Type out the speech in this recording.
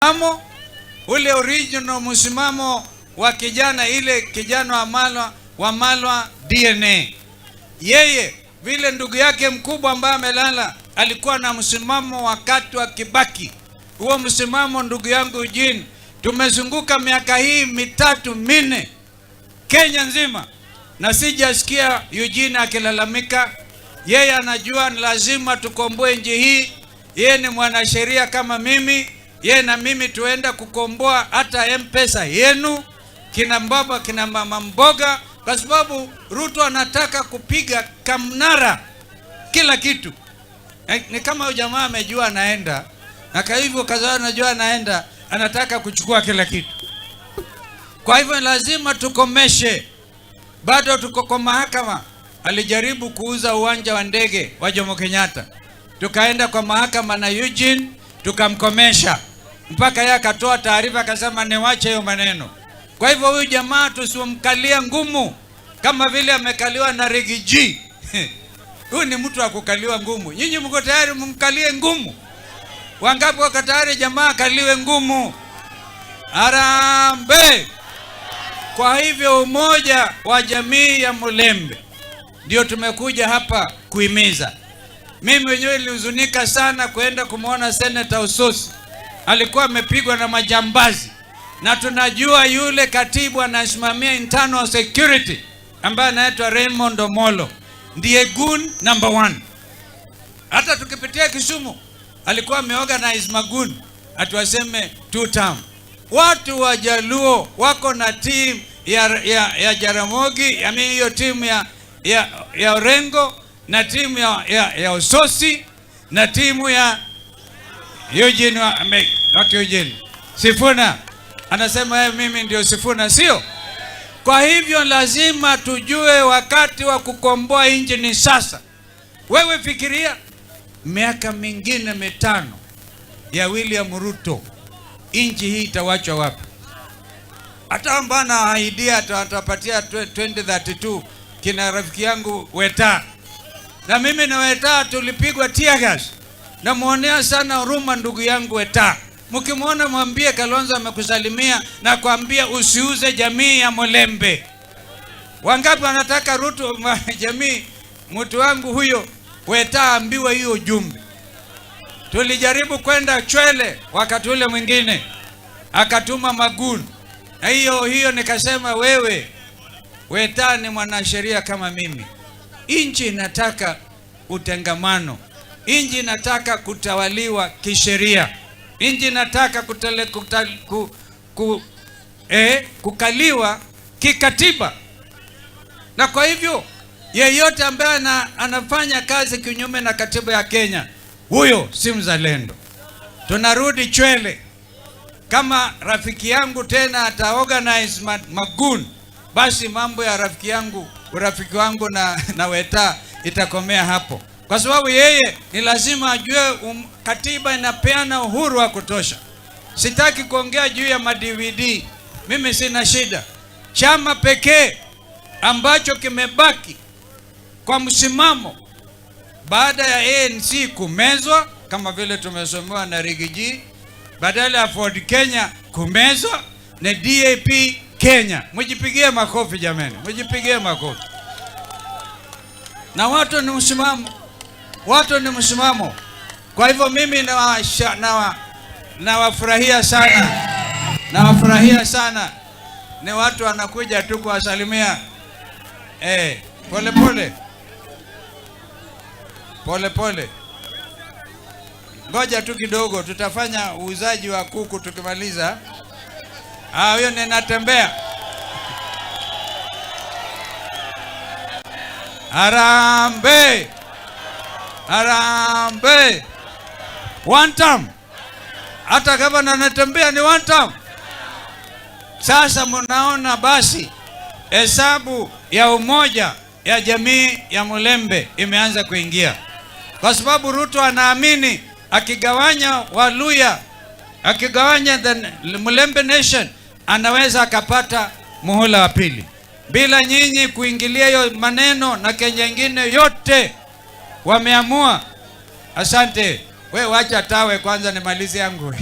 Msimamo ule original msimamo wa kijana, ile kijana wa Malwa DNA. Yeye vile ndugu yake mkubwa ambaye amelala alikuwa na msimamo wakati wa Kibaki. Huo msimamo, ndugu yangu Eugene, tumezunguka miaka hii mitatu minne Kenya nzima na sijasikia Eugene akilalamika. Yeye anajua ni lazima tukomboe nchi hii. Yeye ni mwanasheria kama mimi, yeye na mimi tuenda kukomboa hata M-Pesa yenu, kina mbaba, kina mama mboga, kwa sababu Ruto anataka kupiga kamnara kila kitu. Ni kama huyu jamaa amejua anaenda, na kwa hivyo kaza anajua anaenda, anataka kuchukua kila kitu. Kwa hivyo lazima tukomeshe. Bado tuko kwa mahakama. Alijaribu kuuza uwanja wa ndege wa Jomo Kenyatta, tukaenda kwa mahakama na Eugene tukamkomesha mpaka yeye akatoa taarifa akasema niwache hiyo maneno. Kwa hivyo huyu jamaa tusimkalie ngumu kama vile amekaliwa na Riggy G. Huyu ni mtu wa kukaliwa ngumu. Nyinyi mko tayari mumkalie ngumu? Wangapi wako tayari jamaa akaliwe ngumu? Harambee! Kwa hivyo umoja wa jamii ya Mulembe ndio tumekuja hapa kuhimiza. Mimi mwenyewe nilihuzunika sana kwenda kumwona Senator Osotsi, alikuwa amepigwa na majambazi, na tunajua yule katibu anasimamia internal security ambaye anaitwa Raymond Omolo ndiye goon number one. Hata tukipitia Kisumu alikuwa ameorganize magoon atuwaseme two term. Watu wa Jaluo wako na team ya Jaramogi, yaani hiyo timu ya Orengo na timu ya Osotsi na timu ya Eugene wa, not Eugene, Sifuna. Anasema yeye mimi ndio Sifuna, sio? Kwa hivyo lazima tujue wakati wa kukomboa nchi ni sasa. Wewe fikiria miaka mingine 5 ya William Ruto, nchi hii itawachwa wapi? Hata ambao anaahidia atapatia 2032 kina rafiki yangu Weta, na mimi na Weta tulipigwa tear gas. Namuonea sana huruma ndugu yangu Weta. Mkimwona mwambie Kalonzo amekusalimia na kuambia usiuze jamii ya Mulembe. Wangapi wanataka Ruto jamii? Mtu wangu huyo Weta ambiwe hiyo ujumbe. Tulijaribu kwenda Chwele wakati ule mwingine akatuma magoon, na hiyo hiyo nikasema, wewe Weta ni mwanasheria kama mimi, nchi inataka utengamano, nchi inataka kutawaliwa kisheria, nchi inataka kutale, kutal, ku, ku, kukaliwa kikatiba. Na kwa hivyo yeyote ambaye anafanya kazi kinyume na katiba ya Kenya, huyo si mzalendo. Tunarudi Chwele. Kama rafiki yangu tena ataorganize magoon, basi mambo ya rafiki yangu, urafiki wangu na Weta itakomea hapo, kwa sababu yeye ni lazima ajue katiba inapeana uhuru wa kutosha. Sitaki kuongea juu ya ma-DVD, mimi sina shida. Chama pekee ambacho kimebaki kwa msimamo baada ya ANC kumezwa kama vile tumesomewa na Riggy G, badala ya Ford Kenya kumezwa na DAP Kenya. Mjipigie makofi jameni, mjipigie makofi. Na watu ni msimamo, watu ni msimamo. Kwa hivyo mimi nawafurahia sana, nawafurahia sana. Ni watu wanakuja tu kuwasalimia. Pole pole. Pole pole. Ngoja tu kidogo, tutafanya uuzaji wa kuku tukimaliza. Huyo ninatembea. Harambee! Harambee! One term. Hata kama anatembea ni one term. Sasa mnaona basi hesabu ya umoja ya jamii ya Mulembe imeanza kuingia. Kwa sababu Ruto anaamini akigawanya Waluya, akigawanya the Mulembe Nation, anaweza akapata muhula wa pili. Bila nyinyi kuingilia hiyo maneno na Kenya ingine yote wameamua. Asante. We wacha tawe kwanza nimalize yangu.